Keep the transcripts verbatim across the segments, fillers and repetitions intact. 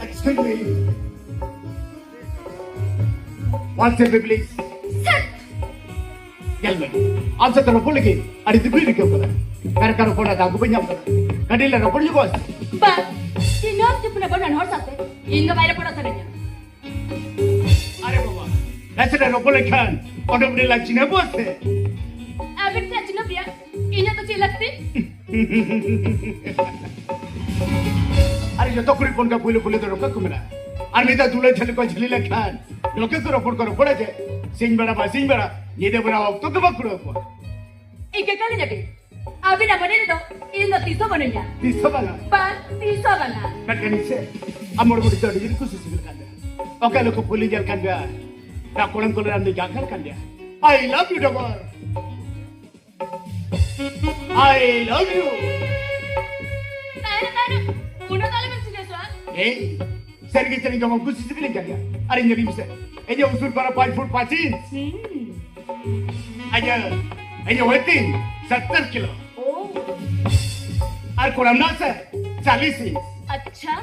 Excuse me. One second, please. ᱧᱮᱞ ᱢᱮ, ᱟᱢ ᱥᱟᱶᱛᱮ ᱨᱚᱯᱚᱲ ᱞᱟᱹᱜᱤᱫ ᱟᱹᱰᱤ ᱫᱩᱠ ᱤᱧ ᱟᱹᱭᱠᱟᱹᱣ ᱠᱟᱫᱟ᱾ ᱢᱮᱱᱠᱷᱟᱱ ᱨᱚᱯᱚᱲ ᱨᱮᱱᱟᱜ ᱫᱟᱣ ᱠᱚ ᱵᱟᱹᱧ ᱧᱟᱢ ᱠᱟᱫᱟ᱾ ᱠᱟᱹᱴᱤᱡ ᱞᱮ ᱨᱚᱯᱚᱲ ᱧᱚᱜᱚᱜᱼᱟ ᱥᱮ? ᱵᱟᱝ, ᱤᱧ ᱱᱚᱣᱟ ᱪᱩᱯ ᱨᱮ ᱵᱚᱱ ᱦᱚᱲ ᱥᱟᱶᱛᱮ ᱤᱧ ᱫᱚ ᱵᱟᱭ ᱨᱚᱯᱚᱲ ᱥᱟᱱᱟᱧᱟ᱾ ᱟᱨᱮ ᱵᱟᱵᱟ, ᱱᱟᱥᱮᱱᱟᱜ ᱨᱚᱯᱚᱲ ᱞᱮᱠᱷᱟᱱ ᱚᱸᱰᱮ ᱚᱸᱰᱮ ᱞᱟᱝ ᱪᱤᱱᱦᱟᱹᱯᱚᱜᱼᱟ ᱥᱮ? ᱟᱹᱵᱤᱱ ᱴᱷᱮᱱ ᱪᱤᱱᱦᱟᱹᱯ ᱨᱮᱭᱟᱜ ᱤᱧᱟᱹᱜ ᱫᱚ ᱪᱮᱫ ᱞᱟᱹᱠᱛᱤ? ᱟᱨ ᱡᱚᱛᱚ ᱠᱩᱲᱤ ᱦᱚᱯᱚᱱ ᱠᱚ ᱯᱩᱭᱞᱩ ᱯᱩᱭᱞᱩ ᱫᱚ ᱱᱚᱝᱠᱟ ᱠᱚ ᱢᱮᱱᱟ᱾ ᱟᱨ ᱢᱤᱫ ᱫᱷᱟᱣ ᱫᱩᱞᱟᱹᱲ ᱡᱷᱟᱹᱞᱤ ᱠᱚ ᱡᱷᱟᱹᱞᱤ ᱞᱮᱱᱠᱷᱟᱱ ᱱᱚᱝᱠᱟ ᱠᱚ ᱨᱚᱯᱚᱲ ᱠᱚ ᱨᱚᱯᱚᱲᱟ ᱡᱮ, "ᱥᱤᱧ ᱵᱮᱲᱟ ᱢᱟ ᱥᱤᱧ ᱵᱮᱲᱟ, ᱧᱤᱫᱟᱹ ᱵᱮᱲᱟ ᱚᱠᱛᱚ ᱜᱮ ᱵᱟᱝ ᱠᱩᱲᱟᱹᱣ ᱠᱚᱣᱟ᱾" ᱤᱠᱟᱹ ᱠᱟᱹᱞᱤᱧ ᱟᱹᱵᱤᱱ, ᱟᱹᱵᱤᱱᱟᱜ ᱢᱚᱱᱮ ᱨᱮᱫᱚ ᱤᱧ ᱫᱚ ᱛᱤᱥ ᱦᱚᱸ ᱵᱟᱹᱱᱩᱧᱟ᱾ ᱛᱤᱥ ᱦᱚᱸ ᱵᱟᱝᱟ? ᱵᱟᱝ, ᱛᱤᱥ ᱦᱚᱸ ᱵᱟᱝᱟ᱾ ᱢᱮᱱᱠᱷᱟᱱ ᱤᱧ ᱥᱮ ᱟᱢ ᱦᱚᱲᱢᱚ ᱨᱮᱫᱚ ᱟᱹᱰᱤ ᱡᱳᱨ ᱠᱩᱥᱤ ᱥᱤᱵᱤᱞ ᱠᱟᱱ ᱜᱮᱭᱟ᱾ ᱚᱠᱟ ᱞᱮᱠᱟ ᱯᱩᱭᱞᱩ ᱧᱮᱞ ᱠᱟᱱ ᱜᱮᱭᱟ, ᱚᱱᱟ ᱠᱚᱲᱟᱢ ᱠᱚᱞᱮ ᱟᱢ ᱫᱚ ᱡᱟᱸᱜᱟ ᱠᱟᱱ ᱜᱮᱭᱟ᱾ I love you, ᱰᱚᱜᱚᱨ᱾ I love you. ᱛᱟᱦᱮᱱᱟ, ᱛᱟᱦᱮᱱᱟ᱾ ᱩᱱᱟᱹᱜ ᱫᱚ ᱟᱞᱚᱵᱮᱱ ᱥᱤᱨᱤᱭᱟᱥᱚᱜᱼᱟ᱾ ᱮᱭ, ᱥᱟᱹᱨᱤ ᱜᱮ ᱥᱟᱹᱨᱤ ᱜᱮ ᱟᱢ ᱠᱩᱥᱤ ᱥᱤᱵᱤᱞᱤᱧ ᱠᱟᱱ ᱜᱮᱭᱟ᱾ ᱟᱨ ᱤᱧ ᱧᱮᱞᱤᱧ ᱢᱮᱥᱮ, ᱤᱧᱟᱹᱜ ᱩᱥᱩᱞ ᱯᱟᱨᱟ ᱯᱟᱸᱪ ᱯᱷᱩᱴ ᱯᱟᱸᱪ ᱤᱧᱪ᱾ ᱦᱩᱸ᱾ ᱤᱧᱟᱹᱜ, ᱤᱧᱟᱹᱜ weight ᱛᱤᱧ ᱥᱚᱛᱛᱚᱨ ᱠᱤᱞᱳ᱾ ᱳ᱾ ᱟᱨ ᱠᱚᱲᱟᱢ ᱨᱮᱱᱟᱜ ᱥᱮ ᱪᱟᱞᱤᱥ ᱤᱧᱪ᱾ ᱟᱪᱪᱷᱟ᱾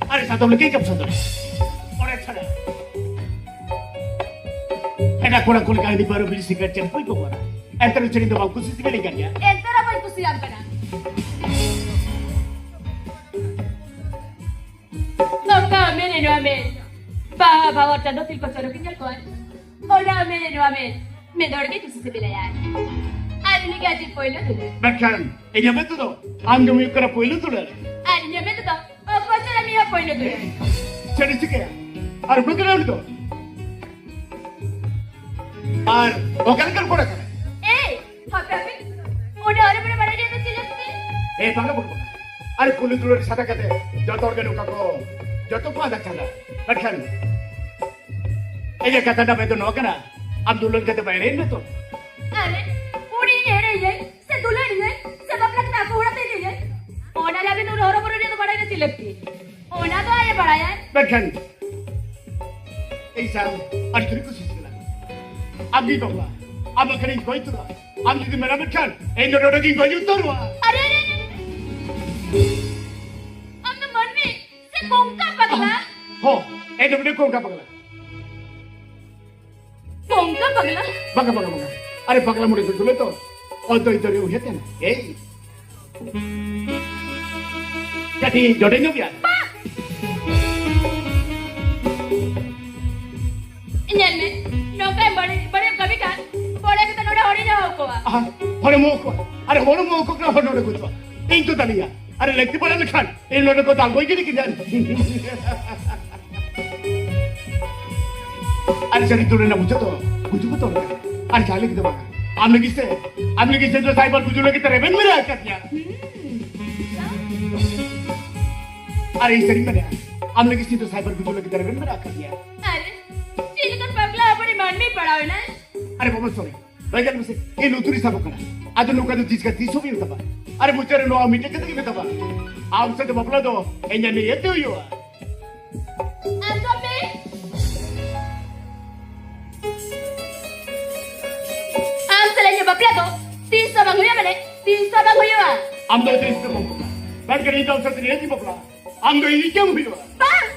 ᱟᱨ ᱥᱟᱫᱚᱢ ᱞᱮᱠᱟ ᱤᱧ ᱠᱟᱹᱢᱥᱟᱹ ᱫᱟᱲᱮᱭᱟᱜᱼᱟ᱾ ᱚᱱᱟ ᱪᱷᱟᱲᱟ ᱮᱴᱟᱜ ᱠᱚᱲᱟ ᱠᱚ ᱞᱮᱠᱟ ᱦᱟᱺᱰᱤ ᱯᱟᱹᱣᱨᱟᱹ ᱵᱤᱲᱤ ᱥᱤᱜᱟᱨᱮᱴ ᱪᱮᱫ ᱠᱚ ᱠᱚ ᱠᱚᱨᱟᱣᱟ᱾ ᱮᱱᱛᱮ ᱨᱮᱦᱚᱸ ᱪᱮᱫ ᱤᱧ ᱫᱚ ᱵᱟᱢ ᱠᱩᱥᱤ ᱥᱤᱵᱤᱞᱤᱧ ᱠᱟᱱ ᱜᱮᱭᱟ᱾ ᱮᱱᱛᱮ ᱨᱮᱦᱚᱸ ᱵᱟᱹᱧ ᱠᱩᱥᱤᱭᱟᱢ ᱠᱟᱱᱟ᱾ ᱱᱚᱝᱠᱟ ᱢᱮᱱᱮ ᱱᱚᱣᱟ ᱢᱮ᱾ ᱵᱟᱦᱟ ᱵᱷᱟᱣᱟᱨ ᱪᱟᱸᱫᱚ ᱛᱤᱞᱠᱚ ᱪᱚᱨᱚᱠ ᱤᱧ ᱧᱮᱞ ᱠᱚᱣᱟ᱾ ᱚᱱᱟ ᱢᱮᱱᱮ ᱱᱚᱣᱟ ᱢᱮ᱾ ᱢᱤᱫ ᱦᱚᱲ ᱜᱮ ᱠᱩᱥᱤ ᱥᱤᱵᱤᱞᱟᱭᱟ᱾ ᱟᱨ ᱩᱱᱤ ᱜᱮ ᱟᱡᱤᱡ ᱯᱳᱭᱞᱳ ᱫᱩᱞᱟᱹᱲ᱾ ᱢᱮᱱᱠᱷᱟᱱ ᱤᱧᱟᱹᱜ ᱢᱮᱫ ᱛᱮᱫᱚ ᱟᱢ ᱜᱮᱢ ᱦᱩᱭᱩᱜ ᱠᱟᱱᱟ ᱯᱳᱭᱞᱳ ᱫᱩᱞᱟᱹᱲ᱾ ᱟᱨ ᱤᱧᱟᱹᱜ ᱢᱮᱫ ᱛᱮᱫᱚ ᱚᱠᱚᱭ ᱪᱚ ᱟᱢᱤᱡ ᱦᱚᱸ ᱯᱳᱭᱞᱳ ᱫᱩᱞᱟᱹᱲ᱾ ᱪᱮᱫ ᱮ ᱪᱤᱠᱟᱹᱭᱟ? ᱟᱨ ᱚᱠᱚᱭ ᱠᱟᱱᱟ ᱩᱱᱤ ᱫᱚ? ᱟᱨ ᱚᱠᱟ ᱞᱮᱠᱟᱱ ᱠᱚᱲᱟ ᱠᱟᱱᱟᱭ? ᱮᱭ, ᱦᱟᱯᱮ ᱦᱟᱯᱮ᱾ ᱩᱱᱤ ᱦᱚᱨᱚ ᱵᱚᱨᱚ ᱵᱟᱲᱟᱭ ᱨᱮᱭᱟᱜ ᱫᱚ ᱪᱮᱫ ᱞᱟᱹᱠᱛᱤ? ᱮ, ᱵᱟᱝᱟ, ᱵᱟᱹᱵᱩ, ᱵᱟᱝᱟ᱾ ᱟᱨ ᱯᱩᱭᱞᱩ ᱫᱩᱞᱟᱹᱲ ᱥᱟᱫᱟ ᱠᱟᱛᱮ ᱡᱚᱛᱚ ᱦᱚᱲ ᱜᱮ ᱱᱚᱝᱠᱟ ᱠᱚ, ᱡᱚᱛᱚ ᱠᱚ ᱟᱫᱟ ᱪᱟᱸᱫᱟ᱾ ᱢᱮᱱᱠᱷᱟᱱ ᱮ ᱡᱮ ᱠᱟᱛᱷᱟ ᱨᱮᱱᱟᱜ ᱢᱮᱱ ᱫᱚ ᱱᱚᱣᱟ ᱠᱟᱱᱟ, ᱟᱢ ᱫᱩᱞᱟᱹᱲ ᱠᱟᱛᱮ ᱵᱟᱭ ᱮᱲᱮᱭᱮᱫ ᱢᱮ ᱛᱚ? ᱟᱨᱮ, ᱩᱱᱤ ᱮᱲᱮᱭᱟᱭ ᱥᱮ ᱫᱩᱞᱟᱹᱲᱤᱭᱟᱭ ᱥᱮ ᱵᱟᱯᱞᱟ ᱠᱟᱛᱮ ᱟᱠᱚ ᱚᱲᱟᱜ ᱛᱮ ᱤᱫᱤᱭᱟᱭ? ᱚᱱᱟ ᱨᱮ ᱟᱵᱤᱱ ᱩᱱᱟᱹᱜ ᱦᱚᱨᱚ ᱵᱚᱨᱚ ᱨᱮᱭᱟᱜ ᱫᱚ ᱵᱟᱲᱟᱭ ᱨᱮ ᱪᱮᱫ ᱞᱟᱹᱠᱛᱤ? ᱚᱱᱟ ᱫᱚ ᱟᱡ ᱮ ᱵᱟᱲᱟᱭᱟ᱾ ᱢᱮᱱᱠᱷᱟᱱ ᱤᱧ ᱥᱟᱶ ᱟᱹᱰᱤ ᱡᱳᱨ ᱠᱩᱥᱤ ᱠᱟᱱᱟ᱾ ᱟᱢ ᱜᱮ ᱵᱟᱵᱟ, ᱟᱢ ᱵᱟᱠᱷᱟᱱ ᱤᱧ ᱜᱚᱡ ᱩᱛᱟᱹᱨᱚᱜᱼᱟ᱾ ᱟᱢ ᱡᱩᱫᱤ ᱢᱮᱱᱟ ᱢᱮᱱᱠᱷᱟᱱ ᱤᱧ ᱫᱚ ᱱᱚᱰᱮ ᱜᱤᱧ ᱜᱚᱡ ᱩᱛᱟᱹᱨᱚᱜᱼᱟ᱾ ᱟᱨᱮ, ᱟᱨᱮ, ᱟᱨᱮ, ᱟᱢ ᱫᱚ ᱢᱟᱹᱱᱢᱤ ᱥᱮ ᱠᱚᱝᱠᱟ ᱯᱟᱜᱽᱞᱟ? ᱦᱚᱸ, ᱤᱧ ᱫᱚ ᱢᱤᱫᱴᱮᱱ ᱠᱚᱝᱠᱟ ᱯᱟᱜᱽᱞᱟ᱾ ᱠᱚᱝᱠᱟ ᱯᱟᱜᱽᱞᱟ? ᱵᱟᱝᱟ, ᱵᱟᱝᱟ, ᱵᱟᱝᱟ᱾ ᱟᱨᱮ ᱯᱟᱜᱽᱞᱟ ᱢᱚᱬᱮ ᱠᱚ ᱫᱩᱞᱟᱹ ᱛᱚ᱾ ᱚᱫᱚᱭ ᱫᱚᱨᱮ ᱩᱭᱦᱟᱹᱨ ᱛᱮᱱᱟ᱾ ᱮᱭ᱾ ᱠᱟᱹᱴᱤᱡ ᱡᱚᱴᱮ ᱧᱚᱜ ᱜᱮᱭᱟ᱾ ᱧᱮᱞ ᱢᱮ, ᱱᱚᱝᱠᱟ ᱵᱟᱹᱲᱤᱡ, ᱵᱟᱹᱲᱤᱡ ᱠᱟᱹᱢᱤ ᱠᱷᱟᱱ, ᱵᱚᱲᱮ ᱠᱟᱛᱮ ᱱᱚᱰᱮ ᱦᱚᱲᱤᱧ ᱦᱚᱦᱚ ᱠᱚᱣᱟ᱾ ᱟᱦᱟ, ᱦᱚᱲᱮᱢ ᱦᱚᱦᱚ ᱠᱚᱣᱟ? ᱟᱨᱮ ᱦᱚᱲᱮᱢ ᱦᱚᱦᱚ ᱠᱚ ᱠᱟᱱᱟ, ᱦᱚᱲ ᱱᱚᱰᱮ ᱠᱚ ᱦᱤᱡᱩᱜᱼᱟ᱾ ᱤᱧ ᱠᱚ ᱫᱟᱞᱮᱭᱟ᱾ ᱟᱨᱮ ᱞᱟᱹᱠᱛᱤ ᱯᱟᱲᱟᱣ ᱞᱮᱠᱷᱟᱱ, ᱤᱧ ᱱᱚᱰᱮ ᱠᱚ ᱫᱟᱞ ᱜᱚᱡ ᱜᱤᱰᱤ ᱠᱤᱧᱟ᱾ ᱟᱨ ᱥᱟᱹᱨᱤ ᱫᱩᱞᱟᱹᱲ ᱨᱮᱱᱟᱜ ᱢᱩᱪᱟᱹᱫ ᱫᱚ ᱜᱩᱡᱩᱜ ᱜᱮ ᱛᱚᱞ ᱠᱟᱱᱟ᱾ ᱟᱨ ᱡᱟᱦᱟᱸ ᱞᱟᱹᱜᱤᱫ ᱫᱚ ᱵᱟᱝᱟ᱾ ᱟᱢ ᱞᱟᱹᱜᱤᱫ ᱥᱮ, ᱟᱢ ᱞᱟᱹᱜᱤᱫ ᱥᱮ ᱫᱚ ᱥᱟᱭᱵᱟᱨ ᱜᱩᱡᱩᱜ ᱞᱟᱹᱜᱤᱫ ᱛᱮ ᱨᱮᱵᱮᱱ ᱢᱮᱱᱟᱜ ᱟᱠᱟᱫ ᱜᱮᱭᱟ᱾ ᱟᱨ ᱤᱧ ᱥᱟᱹᱨᱤᱧ ᱢᱮᱱᱮᱫᱼᱟ, ᱟᱢ ᱞᱟᱹᱜᱤᱫ ᱥᱮ ᱫᱚ ᱥᱟᱭᱵᱟᱨ ᱜᱩᱡᱩᱜ ᱞᱟᱹᱜᱤᱫ ᱛᱮ ᱨᱮᱵᱮᱱ ᱢᱮᱱᱟᱜ ᱟᱠᱟᱫ ᱜᱮᱭᱟ᱾ ᱟᱨᱮ, ᱪᱮᱫ ᱞᱮᱠᱟᱱ ᱯᱟᱜᱽᱞᱟ ᱦᱚᱯᱚᱱᱤᱡ ᱢᱟᱹᱱᱢᱤ ᱯᱟᱲᱟᱣ ᱮᱱᱟᱭ? ᱟᱨᱮ ᱵᱟᱵᱟ, ᱥᱚᱨᱮ, ᱵᱟᱭ ᱜᱟᱱ ᱢᱮᱥᱮ, ᱤᱧ ᱞᱩᱛᱩᱨᱤ ᱥᱟᱵᱚᱜ ᱠᱟᱱᱟ᱾ ᱟᱫᱚ ᱱᱚᱝᱠᱟ ᱫᱚ ᱡᱤᱥᱠᱟ ᱛᱤᱥ ᱦᱚᱸ ᱵᱟᱹᱧ ᱢᱮᱛᱟᱢᱟ᱾ ᱟᱨᱮ ᱢᱩᱪᱟᱹᱫ ᱨᱮ ᱱᱚᱣᱟ ᱢᱤᱫᱴᱮᱡ ᱠᱟᱛᱷᱟ ᱜᱮ ᱢᱮᱛᱟᱢᱟ, ᱟᱢ ᱥᱟᱛᱮ ᱵᱟᱯᱞᱟ ᱫᱚ ᱤᱧᱟᱹᱜ ᱱᱤᱭᱟᱹᱛᱮ ᱦᱩᱭᱩᱜᱼᱟ᱾ ᱟᱸᱡᱚᱢ ᱢᱮ᱾ ᱟᱢ ᱥᱟᱞᱟᱜ ᱤᱧᱟᱹᱜ ᱵᱟᱯᱞᱟ ᱫᱚ ᱛᱤᱥ ᱦᱚᱸ ᱵᱟᱝ ᱦᱩᱭᱩᱜᱼᱟ, ᱢᱟᱱᱮ ᱛᱤᱥ ᱦᱚᱸ ᱵᱟᱝ ᱦᱩᱭᱩᱜᱼᱟ᱾ ᱟᱢ ᱫᱚ ᱛᱤᱥ ᱦᱚᱸ ᱵᱟᱢ ᱵᱟᱯᱞᱟ᱾ ᱵᱟᱝᱠᱷᱟᱱ ᱤᱧ ᱫᱚ ᱟᱢ ᱥᱟᱛᱮ ᱱᱤᱭᱟᱹᱛᱤᱧ ᱵᱟᱯᱞᱟ᱾ ᱟᱢ ᱫᱚ ᱤᱧ ᱜᱮᱢ ᱦᱩᱭᱩᱜᱼᱟ᱾ ᱵᱟᱝ!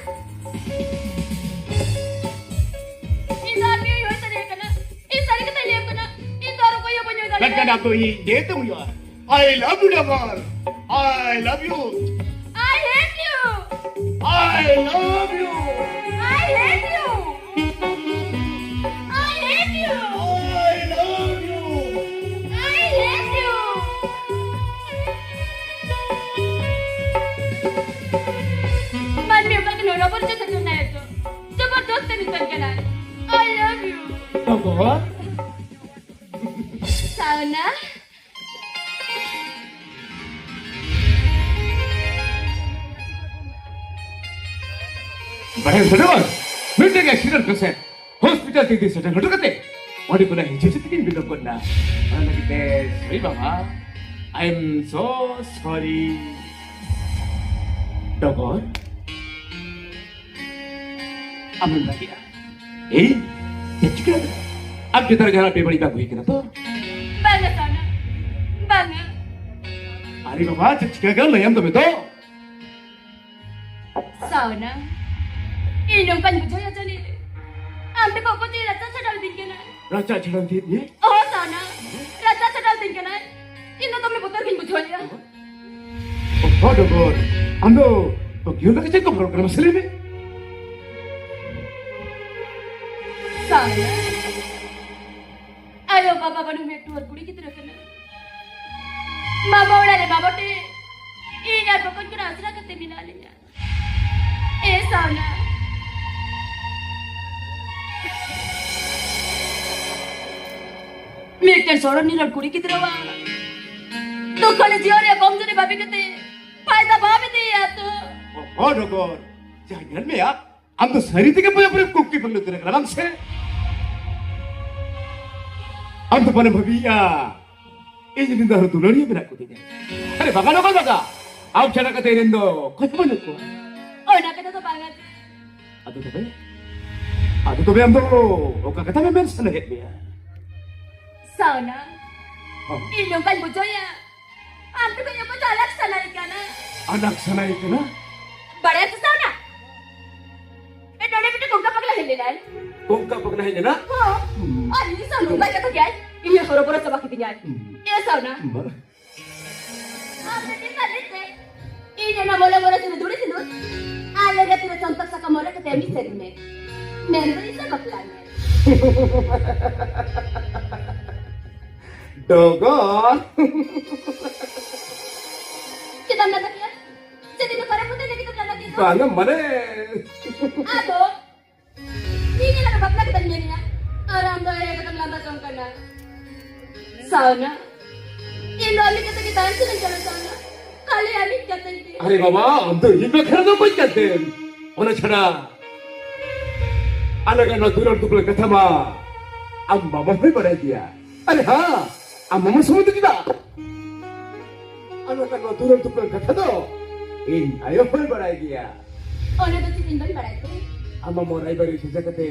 ᱤᱧ ᱫᱚ ᱟᱨ ᱢᱤᱫ ᱦᱩᱭ ᱥᱟᱹᱨᱤ ᱟᱠᱟᱱᱟ᱾ ᱤᱧ ᱥᱟᱹᱨᱤ ᱠᱟᱛᱷᱟᱧ ᱞᱟᱹᱭᱟᱢ ᱠᱟᱱᱟ᱾ ᱤᱧ ᱫᱚ ᱟᱨ ᱚᱠᱚᱭ ᱦᱚᱸ ᱵᱟᱹᱧ ᱦᱩᱭ ᱫᱟᱲᱮᱭᱟᱜᱼᱟ᱾ ᱢᱮᱱᱠᱷᱟᱱ ᱟᱢ ᱫᱚ ᱤᱧ ᱱᱤᱭᱟᱹᱛᱮᱢ ᱦᱩᱭᱩᱜᱼᱟ᱾ I love you, Damar. I love you. I hate you. I love you. I hate you. I hate you. I love you. I hate you. ᱢᱟᱹᱱᱢᱤ ᱚᱠᱟ ᱠᱤᱱ ᱦᱚᱨᱚᱵᱚᱨᱚ ᱪᱮᱫ ᱠᱟᱱᱟ ᱮᱛᱚ? ᱡᱚᱵᱚᱨᱫᱚᱥᱛ ᱛᱮ ᱢᱮᱛᱟᱹᱧ ᱠᱟᱱᱟ, I love you. ᱰᱚᱜᱚᱨ? ᱥᱟᱣᱱᱟ? ᱵᱟᱲᱟᱭ ᱥᱟᱱᱟᱣᱟ? ᱢᱤᱫᱴᱟᱝ accident patient hospital ᱛᱮ ᱤᱫᱤ ᱥᱮᱴᱮᱨ ᱦᱚᱴᱚ ᱠᱟᱛᱮ ᱚᱸᱰᱮ ᱠᱷᱚᱱᱟᱜ ᱦᱤᱡᱩᱜ ᱥᱮ ᱛᱮᱜᱮᱧ ᱵᱤᱞᱚᱢ ᱜᱚᱫ ᱱᱟ᱾ ᱚᱱᱟ ᱞᱟᱹᱜᱤᱫ ᱛᱮ sorry ᱵᱟᱵᱟ, I am so sorry. ᱰᱚᱜᱚᱨ? ᱟᱢᱮᱢ ᱨᱟᱹᱜᱤᱜᱼᱟ? ᱮᱭ, ᱪᱮᱫ ᱪᱤᱠᱟᱹ ᱟᱠᱟᱱᱟ? ᱟᱢ ᱪᱮᱛᱟᱱ ᱨᱮ ᱡᱟᱦᱟᱱᱟᱜ ᱵᱮᱵᱟᱹᱲᱤᱡ ᱵᱟᱝ ᱦᱩᱭ ᱠᱟᱱᱟ ᱛᱚ? ᱵᱟᱝᱟ ᱥᱟᱣᱱᱟ, ᱵᱟᱝᱟ᱾ ᱟᱨᱮ ᱵᱟᱵᱟ, ᱪᱮᱫ ᱪᱤᱠᱟᱹ ᱟᱠᱟᱱᱟ? ᱞᱟᱹᱭᱟᱢ ᱛᱚᱵᱮ ᱛᱚ᱾ ᱥᱟᱣᱱᱟ, ᱤᱧ ᱱᱚᱝᱠᱟᱧ ᱵᱩᱡᱷᱟᱹᱣᱮᱫᱼᱟ ᱡᱟᱹᱱᱤᱡ ᱟᱢ ᱛᱮᱠᱚ ᱚᱠᱚᱭ ᱪᱚᱭ ᱨᱟᱪᱟ ᱪᱷᱟᱰᱟᱣ ᱤᱫᱤᱧ ᱠᱟᱱᱟ᱾ ᱨᱟᱪᱟ ᱪᱷᱟᱰᱟᱣ ᱤᱫᱤᱭᱮᱫ ᱢᱮᱭᱟ? ᱚᱦᱚ ᱥᱟᱣᱱᱟ, ᱨᱟᱪᱟ ᱪᱷᱟᱰᱟᱣ ᱤᱫᱤᱧ ᱠᱟᱱᱟᱭ᱾ ᱤᱧ ᱫᱚ ᱫᱚᱢᱮ ᱵᱚᱛᱚᱨ ᱜᱤᱧ ᱵᱩᱡᱷᱟᱹᱣᱮᱫᱼᱟ᱾ ᱚᱦᱚ ᱰᱚᱜᱚᱨ, ᱟᱢ ᱫᱚ ᱛᱚ ᱜᱤᱭᱚᱱ ᱫᱚ ᱪᱮᱫ ᱠᱚ ᱯᱨᱳᱜᱨᱟᱢ ᱥᱮ ᱞᱟᱹᱭ ᱢᱮ? ᱥᱟᱣᱱᱟ, ᱟᱭᱳ ᱵᱟᱵᱟ ᱵᱟᱹᱱᱩᱜ ᱢᱮ ᱴᱩᱣᱟᱹᱨ ᱠᱩᱲᱤ ᱜᱤᱫᱽᱨᱟᱹ ᱠᱟᱱᱟ᱾ ᱵᱟᱵᱟ ᱚᱲᱟᱜ ᱨᱮ ᱵᱟᱵᱟ ᱴᱷᱮᱱ ᱤᱧ ᱟᱨ ᱵᱚᱠᱚᱧ ᱠᱚ ᱟᱥᱨᱟ ᱠᱟᱛᱮ ᱢᱮᱱᱟᱜ ᱞᱤᱧᱟ᱾ ᱮ ᱥᱟᱣᱱᱟ, ᱢᱤᱫᱴᱮᱱ ᱥᱚᱨᱚᱞ ᱱᱤᱨᱚᱲ ᱠᱩᱲᱤ ᱜᱤᱫᱽᱨᱟᱹᱣᱟᱜ ᱫᱩᱠᱷ ᱨᱮ ᱡᱤᱭᱚᱱ ᱨᱮᱭᱟᱜ ᱠᱚᱢᱡᱩᱨᱤ ᱵᱷᱟᱵᱤ ᱠᱟᱛᱮ ᱯᱷᱟᱭᱫᱟ ᱵᱟᱢ ᱤᱫᱤᱭᱟ ᱛᱚ᱾ ᱚᱦᱚ ᱰᱚᱜᱚᱨ, ᱡᱟᱦᱟᱸ ᱧᱮᱞ ᱢᱮᱭᱟ, ᱟᱢ ᱫᱚ ᱥᱟᱹᱨᱤ ᱛᱮᱜᱮ ᱯᱩᱨᱟᱹ ᱯᱩᱨᱤ ᱠᱩᱠᱤ ᱵᱟᱹᱱᱩ ᱩᱛᱟᱹᱨ ᱟᱠᱟᱱᱟ ᱵᱟᱝ ᱥᱮ? ᱟᱢ ᱫᱚ ᱯᱟᱞᱮᱢ ᱵᱷᱟᱹᱵᱤᱭᱮᱜᱼᱟ ᱤᱧ ᱨᱮᱱ ᱫᱚ ᱟᱨᱦᱚᱸ ᱫᱩᱞᱟᱹᱲᱤᱭᱟᱹ ᱢᱮᱱᱟᱜ ᱠᱚᱛᱤᱧᱟ᱾ ᱟᱨᱮ ᱵᱟᱝᱟ ᱰᱚᱜᱚᱨ ᱫᱟᱫᱟ, ᱟᱢ ᱪᱷᱟᱰᱟ ᱠᱟᱛᱮ ᱤᱧ ᱨᱮᱱ ᱫᱚ ᱚᱠᱚᱭ ᱦᱚᱸ ᱵᱟᱹᱱᱩᱜ ᱠᱚᱣᱟ᱾ ᱚᱱᱟ ᱠᱟᱛᱷᱟ ᱫᱚ ᱵᱟᱝᱟ ᱡᱮ᱾ ᱟᱫᱚ ᱛᱚᱵᱮ, ᱟᱫᱚ ᱛᱚᱵᱮ ᱟᱢ ᱫᱚ ᱚᱠᱟ ᱠᱟᱛᱷᱟ ᱢᱮ ᱢᱮᱱ ᱥᱟᱱᱟᱭᱮᱫ ᱢᱮᱭᱟ? ᱥᱟᱣᱱᱟ, ᱦᱚᱸ᱾ ᱤᱧ ᱱᱚᱝᱠᱟᱧ ᱵᱩᱡᱷᱟᱹᱣᱮᱫᱼᱟ ᱟᱢ ᱫᱚ ᱠᱟᱹᱡ ᱚᱠᱚᱭ ᱪᱚ ᱟᱞᱟᱜᱽ ᱥᱟᱱᱟᱭᱮ ᱠᱟᱱᱟ᱾ ᱟᱞᱟᱜᱽ ᱥᱟᱱᱟᱭᱮ ᱠᱟᱱᱟ? ᱵᱟᱲᱟᱭᱟᱢ ᱛᱚ ᱥᱟᱣᱱᱟ, ᱮ, ᱱᱚᱰᱮ ᱢᱤᱫᱴᱮᱱ ᱠᱚᱝᱠᱟ ᱯᱟᱜᱽᱞᱟ ᱦᱮᱡ ᱞᱮᱱᱟᱭ᱾ ᱠᱚᱝᱠᱟ ᱯᱟᱜᱽᱞᱟ ᱦᱮᱡ ᱞᱮᱱᱟ? ᱦᱚᱸ᱾ ᱦᱩᱸ᱾ ᱟᱨ ᱤᱧ ᱥᱟᱶ ᱱᱚᱝᱠᱟᱭ ᱠᱟᱛᱷᱟ ᱠᱮᱜᱼᱟᱭ, ᱤᱧ ᱦᱚᱨᱚᱵᱚᱨᱚ ᱪᱟᱵᱟ ᱠᱤᱫᱤᱧᱟᱭ᱾ ᱦᱩᱸ᱾ ᱮ ᱥᱟᱣᱱᱟ᱾ ᱢᱟ᱾ ᱟᱢ ᱫᱚ ᱪᱮᱫ ᱞᱟᱹᱜᱤᱫ ᱛᱮ? ᱤᱧ ᱚᱱᱟ ᱢᱚᱞᱮ ᱢᱚᱞᱮ ᱛᱮ ᱫᱩᱲᱤ ᱥᱤᱸᱫᱩᱨ ᱟᱨ ᱞᱮᱸᱜᱟ ᱛᱤᱨᱮ ᱪᱚᱢᱯᱟ ᱥᱟᱠᱟᱢ ᱢᱚᱨᱮ ᱠᱟᱛᱮ ᱢᱤᱫ ᱥᱮᱫ ᱢᱮ᱾ ᱢᱮᱱ ᱫᱚ ᱤᱧ ᱥᱟᱶ ᱵᱟᱯᱞᱟ ᱢᱮ᱾ ᱰᱚᱜᱚᱨ᱾ ᱪᱮᱫᱟᱜ ᱮᱢ ᱞᱟᱸᱫᱟ ᱠᱮᱫᱟ? ᱪᱮᱫ ᱤᱧ ᱫᱚ ᱠᱷᱟᱨᱟᱯ ᱠᱟᱛᱷᱟ ᱞᱟᱹᱜᱤᱫ ᱮᱢ ᱞᱟᱸᱫᱟ ᱠᱮᱫᱟ? ᱵᱟᱝᱟ, ᱢᱟᱱᱮ᱾ ᱟᱫᱚ ᱤᱧ ᱧᱮᱞ ᱠᱟᱛᱮ ᱵᱟᱯᱞᱟ ᱠᱟᱛᱮᱧ ᱢᱮᱱᱮᱜᱼᱟ, ᱟᱨ ᱟᱢ ᱫᱚ ᱮᱲᱮ ᱠᱟᱛᱮᱢ ᱞᱟᱸᱫᱟ ᱡᱚᱝ ᱠᱟᱱᱟ᱾ ᱥᱟᱣᱱᱟ, ᱤᱧ ᱫᱚ ᱟᱢ ᱠᱟᱛᱮ ᱜᱮ ᱛᱟᱦᱮᱱ ᱥᱟᱱᱟᱧ ᱠᱟᱱᱟ ᱥᱟᱣᱱᱟ, ᱠᱷᱟᱹᱞᱤ ᱟᱢ ᱠᱟᱛᱮ ᱜᱮ᱾ ᱟᱨᱮ ᱵᱟᱵᱟ, ᱟᱢ ᱫᱚ ᱤᱧ ᱵᱟᱠᱷᱨᱟ ᱫᱚ ᱵᱟᱹᱧ ᱠᱟᱱ ᱛᱮᱢ᱾ ᱚᱱᱟ ᱪᱷᱟᱰᱟ, ᱟᱞᱮ ᱜᱟᱱ ᱱᱚᱣᱟ ᱫᱩᱞᱟᱹᱲ ᱫᱩᱯᱞᱟᱹᱲ ᱠᱟᱛᱷᱟ ᱢᱟ ᱟᱢ ᱵᱟᱵᱟ ᱦᱚᱸᱭ ᱵᱟᱲᱟᱭ ᱜᱮᱭᱟ᱾ ᱟᱨᱮ ᱦᱟ, ᱟᱢ ᱢᱟᱢᱟ ᱥᱩᱢᱩᱝ ᱫᱚ ᱪᱮᱫᱟᱜ? ᱟᱨ ᱵᱟᱠᱷᱟᱱ ᱱᱚᱣᱟ ᱫᱩᱞᱟᱹᱲ ᱫᱩᱯᱞᱟᱹᱲ ᱠᱟᱛᱷᱟ ᱫᱚ ᱤᱧ ᱟᱭᱳ ᱦᱚᱸᱭ ᱵᱟᱲᱟᱭ ᱜᱮᱭᱟ᱾ ᱚᱱᱟ ᱫᱚ ᱪᱮᱫ ᱤᱧ ᱵᱟᱹᱧ ᱵᱟᱲᱟᱭ ᱛᱮ? ᱟᱢ ᱢᱟᱢᱚ ᱨᱟᱭᱵᱟᱨᱤ ᱵᱷᱮᱡᱟ ᱠᱟᱛᱮ,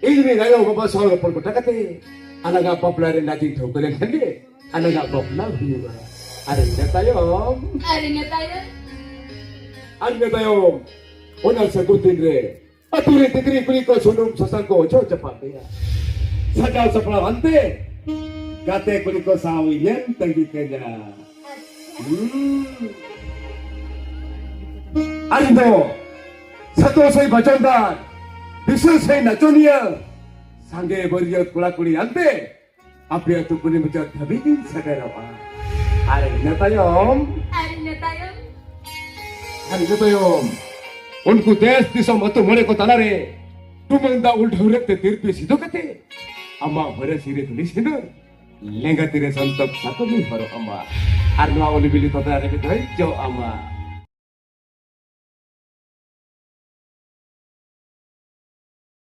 ᱤᱧ ᱨᱮᱱ ᱟᱭᱳ ᱵᱟᱵᱟ ᱥᱟᱶ ᱨᱚᱯᱚᱲ ᱜᱚᱴᱟ ᱠᱟᱛᱮ, ᱟᱞᱟᱝᱟᱜ ᱵᱟᱯᱞᱟ ᱨᱮ ᱱᱟᱡᱤᱧ ᱴᱷᱟᱹᱣᱠᱟᱹ ᱞᱮᱱᱠᱷᱟᱱ ᱜᱮ ᱟᱞᱟᱝᱟᱜ ᱵᱟᱯᱞᱟ ᱦᱩᱭᱩᱜᱼᱟ᱾ ᱟᱨ ᱤᱱᱟᱹ ᱛᱟᱭᱚᱢ, ᱟᱨ ᱤᱱᱟᱹ ᱛᱟᱭᱚᱢ? ᱟᱨ ᱤᱱᱟᱹ ᱛᱟᱭᱚᱢ, ᱚᱱᱟ ᱥᱟᱹᱜᱩᱱ ᱫᱤᱱ ᱨᱮ ᱟᱹᱛᱩ ᱨᱮ ᱛᱤᱛᱨᱤ ᱠᱩᱲᱤ ᱠᱚ ᱥᱩᱱᱩᱢ ᱥᱟᱥᱟᱝ ᱠᱚ ᱚᱡᱚᱜ ᱪᱟᱯᱟᱫ ᱞᱮᱭᱟ᱾ ᱥᱟᱡᱟᱣ ᱥᱟᱯᱲᱟᱣ ᱟᱱᱛᱮ, ᱜᱟᱛᱮ ᱠᱩᱲᱤ ᱠᱚ ᱥᱟᱶ ᱤᱧᱮᱢ ᱛᱟᱺᱜᱤ ᱠᱟᱧᱟ᱾ ᱦᱩᱸ᱾ ᱟᱨ ᱤᱧ ᱫᱚ ᱥᱟᱛᱚ ᱥᱟᱹᱭ ᱵᱟᱡᱚᱱᱫᱟᱨ, ᱵᱤᱥᱟᱹᱞ ᱥᱟᱹᱭ ᱱᱟᱪᱚᱱᱤᱭᱟᱹ, ᱥᱟᱸᱜᱮ ᱵᱟᱹᱨᱭᱟᱹᱛ ᱠᱚᱲᱟ ᱠᱩᱲᱤ ᱟᱱᱛᱮ ᱟᱯᱮ ᱟᱹᱛᱩ ᱠᱩᱞᱦᱤ ᱢᱩᱪᱟᱹᱫ ᱫᱷᱟᱹᱵᱤᱡ ᱤᱧ ᱥᱮᱴᱮᱨᱚᱜᱼᱟ᱾ ᱟᱨ ᱤᱱᱟᱹ ᱛᱟᱭᱚᱢ, ᱟᱨ ᱤᱱᱟᱹ ᱛᱟᱭᱚᱢ? ᱟᱨ ᱤᱱᱟᱹ ᱛᱟᱭᱚᱢ ᱩᱱᱠᱩ ᱫᱮᱥ ᱫᱤᱥᱚᱢ ᱟᱹᱛᱩ ᱢᱚᱬᱮ ᱠᱚ ᱛᱟᱞᱟᱨᱮ ᱴᱩᱢᱟᱹᱝ ᱫᱟᱜ ᱩᱞ ᱰᱷᱟᱹᱣᱨᱟᱹᱜ ᱛᱮ ᱛᱤᱨᱯᱤ ᱥᱤᱫᱷᱩ ᱠᱟᱛᱮ ᱟᱢᱟᱜ ᱦᱚᱨᱮ ᱥᱤᱨᱮ ᱫᱷᱩᱲᱤ ᱥᱤᱸᱫᱩᱨ ᱞᱮᱸᱜᱟ ᱛᱤᱨᱮ ᱥᱚᱱᱛᱚᱠ ᱥᱟᱠᱚᱢᱤ ᱦᱚᱨᱚᱜ ᱟᱢᱟ᱾ ᱟᱨ ᱱᱚᱣᱟ ᱩᱞᱤ ᱵᱤᱞᱤ ᱛᱚᱛᱟ ᱨᱮ ᱢᱤᱫ ᱫᱷᱟᱣ ᱡᱚ ᱟᱢᱟ᱾